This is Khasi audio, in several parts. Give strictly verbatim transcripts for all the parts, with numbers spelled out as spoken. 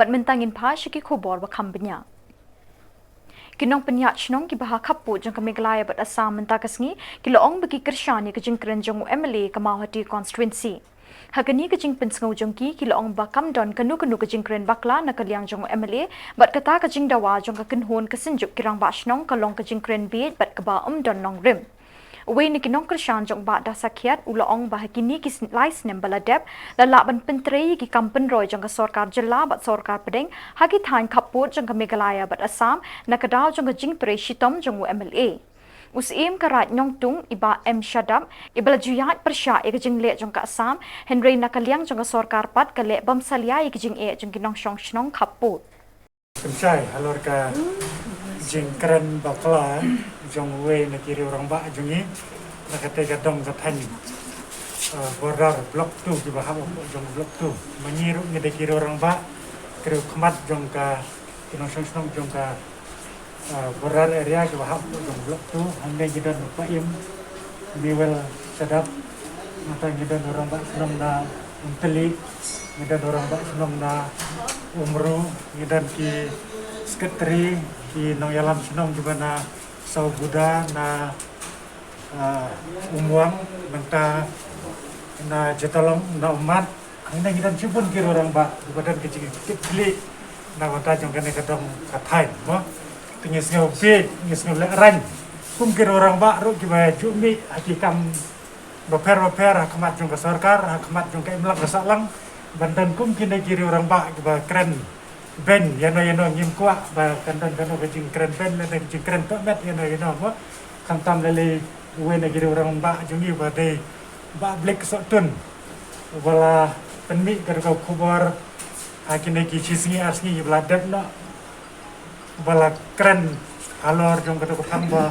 Bad mynta ngin phai sha ki khubor ba kham bniah. Ki nongpynïaid shnong kiba ha khappud jong ka Meghalaya bad Assam mynta ka sngi ki la ong ba ki kyrshan ïa ka jingkren jong u M L A ka Mawhati constituency. Ha kane ka jingpynsngew jong ki, ki la ong ba kam don kano kano ka jingkren bakla na ka liang jong u M L A, bad kata ka jingdawa jong ka kynhun ka Synjuk ki Rangbah Shnong ka long ka jingkren bieit bad kaba ym don nongrim. Uwei na ki nongkyrshan jong u Bah Dasakhiat u la ong ba ha kine ki sn- lai snem ba la dep, la lah ban pyntrei ïa ki kam pynroi jong ka sorkar jylla bad sorkar pdeng ha ki thaiñ khappud jong ka Meghalaya bad Assam na ka daw jong ka jingtrei shitom jong u M L A. U Syiem ka Raid Nongtung, i Bah M Shadap, iba la ju ïaid pyrshah ïa ka jingleh jong ka Assam, hynrei na ka liang jong ka sorkar pat ka leh bymsalia ïa ka jingeh jong ki nongshong shnong khappud. Pynshai halor ka jingkren bakla jong uwei na ki riew rangbah jong ngi na kata ka dong ka thaiñ, eh, border Block two, kiba hap hapoh jong Block two. Ma ngi ruh ngi dei ki riew rangbah, ki riew khmat jong ka, ki nongshong shnong jong ka, eh, border area kiba hap hapoh jong Block two. Hangne ngi don u Paiem Newell Shadap, nangta ngi don u rangbah shnong na Umtali, ngi don u rangbah shnong na Umru, ngi don ki secretary, ki nongïalam shnong kiba na Sawguda, na, ah, Umwang, nangta na Jatalong, na Ummat. Hangne ngi don shibun ki riew rangbah kiba don ka jingkitkhlieh na ka bynta jong kane ka dong ka thaiñ, mo. Te ngi sngew bieit, ngi sngew lehraiñ kum ki riew rangbah ruh kiba ju mih ha ki kam bapher bapher ha khmat jong ka sorkar, ha khmat jong ka imlang ka sahlang, ban don kum kine ki riew rangbah kiba kren beiñ ïano ïano. Ngim kwah ba kan don kano ka jingkren beiñ lane ka jingkren tohmet ïano ïano, mo. Khamtam lei lei uwei na ki riew rangbah jong ngi uba dei Bah Blake Sohtun, uba la pynmih kata ka khubor ha kine ki shi sngi ar sngi ba la dep noh, ba la kren halor jong kata ka phang ba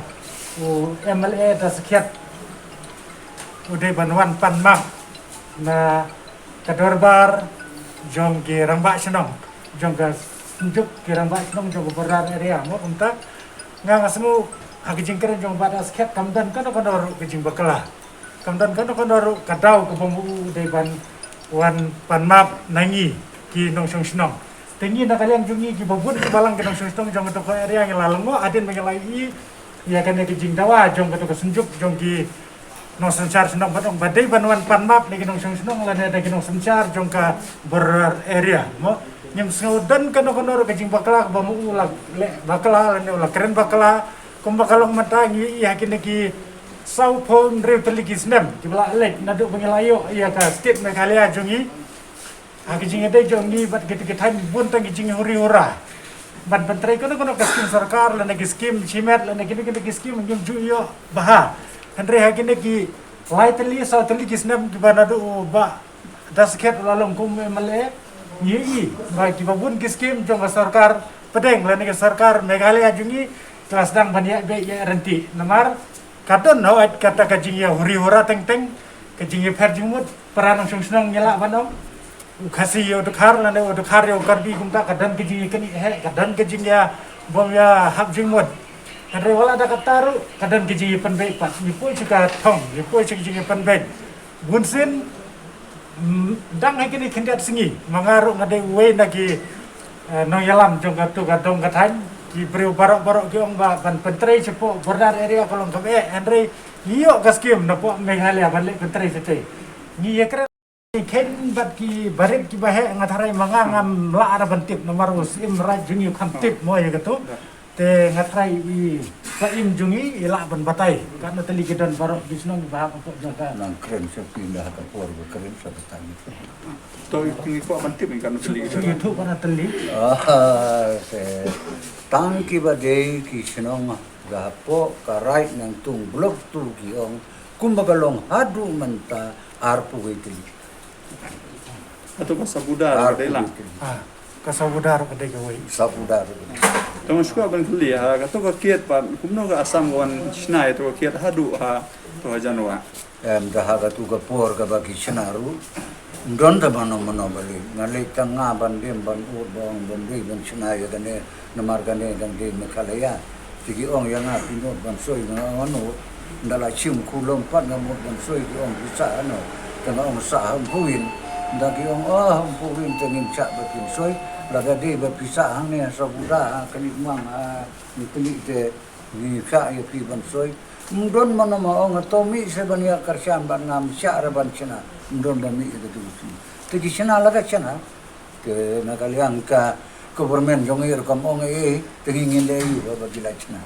u M L A Dasakhiat u dei ban wan pan map na ka dorbar jong ki rangbah shnong, jong ka Synjuk ki Rangbah Shnong jong ka border area, mo. Kumta nga, nga sngew ha ka jingkren jong Bah Dasakhiat kam don kano kano ruh ka jingbakla, kam don kano kano ruh ka daw kaba ma u u dei ban wan pan map na ngi ki nongshong shnong. Te ngi na ka liang jong ngi kiba bun kiba lang ki nongshong shnong jong kato ka area ngi la lyngngoh hadien ba ngi la ïohi ïa kane ka jingdawa jong kato ka Synjuk jong ki nongsynshar shnong, ban ong ba dei ban wan pan map na ki nongshong shnong lane na ki nongsynshar jong ka border area, mo. Ngim sngew don kano kano ruh ka jingbakla kaba ma u u la leh bakla lane u la kren bakla. Kumba ka long mynta ngi ïohi ha kine ki saw phew hynriew tylli ki snem kiba la leit naduh ba ngi la ïoh ïa ka state Meghalaya jong ngi. Ha ka jingïadei jong ngi bad kita ki thaiñ bun tang ki jinghuri hura ban pyntrei kano kano ka skim sorkar lane ki skim shimet lane kino kino ki skim ngim ju ïoh bha. Hynrei ha kine ki lai tylli saw tylli ki snem kiba naduh u Bah Dasakhiat u la long kum M L A, ngi ïohi ba kiba bun ki skim jong ka sorkar pdeng lane ka sorkar Meghalaya jong ngi ki la sdang ban ïaid beit ïaid ryntih. Namar ka don hooid kata ka jingïahuri hura teng teng, ka jingïapher jingmut para nongshong shnong ngi lah ban ong. U Khasi ïa u Dkhar lane u Dkhar ïa u Karbi, kumta ka don ka jingïakynnoh heh, ka don ka jingïa bym ïahap jingmut. Hynrei wat la da kata ruh ka don ka jingïapynbeit pat. Ngi poi sha ka thong, ngi poi sha ka jingïapynbeit. Bunsien, mm, dang ha kine khyndiat sngi ma nga ruh nga dei uwei na ki, eh, nongïalam jong kato ka dong ka thaiñ. Ki briew baroh baroh ki ong ba ban pyntrei shapoh border area ka long kaba eh, hynrei ngi ïoh ka skim napoh Meghalaya ban leit pyntrei shatei. Ngi ïakren, ngi kheiñ bad ki barit kiba heh, nga tharai ma nga ngam lah ra ban tip namar u Syiem Raid jong ngi u kham tip mo ïa kato. Te nga tharai i Syiem jong ngi i lah ban batai katno tylli ki don baroh ki shnong kiba hap hapoh jong ka. Nang kren sha phi ynda ha ka por ba kren sha ka tang. To i ngi kwah ban tip i katno tylli ki don. Ngi thuh katno tylli. Ah, te tang kiba dei ki shnong ka hapoh ka Raid Nongtung Block two ki ong kumba ka long haduh mynta arphew wei tylli. Hato ka Sawguda ka dei la? Ah, ka Sawguda ka dei kawei. Sawguda. Tang shuwa ban kylli ha kato ka kiad pat kumno ka Assam ka wan shna ïa kato ka kiad haduh ha to ha January. Em, da ha kato ka por kaba ki shna ruh ym don da mano mano ba leit. Nga leit tang nga ban dem ban ud ba ong ban dei ban shna ïa kane. Namar kane dang dei Meghalaya. Te ki ong ïa nga phi nud ban soi, nga ong nga nud. Ynda la shim khulom pat nga mut ban soi, ki ong phi sah hano. Te nga ong sah ha Umkhriew. Da ki ong, oh, ym puri te ngim shah ba phin soi. Lada dei ba phi sah hangne ha Sabuda, ha Kaliamang, ha Nongkylli te ngi shah ïa phi ban soi. Ym don mano ma ong, to mih se ban ïa kyrshan bad nga, ym shah re ban shna. Ym don ba mih ïa ka tu. Te ki shna la ka shna. Te na ka liang ka government jong i rukom ong ei, te ngi ngin leh aïu ba ki la shna.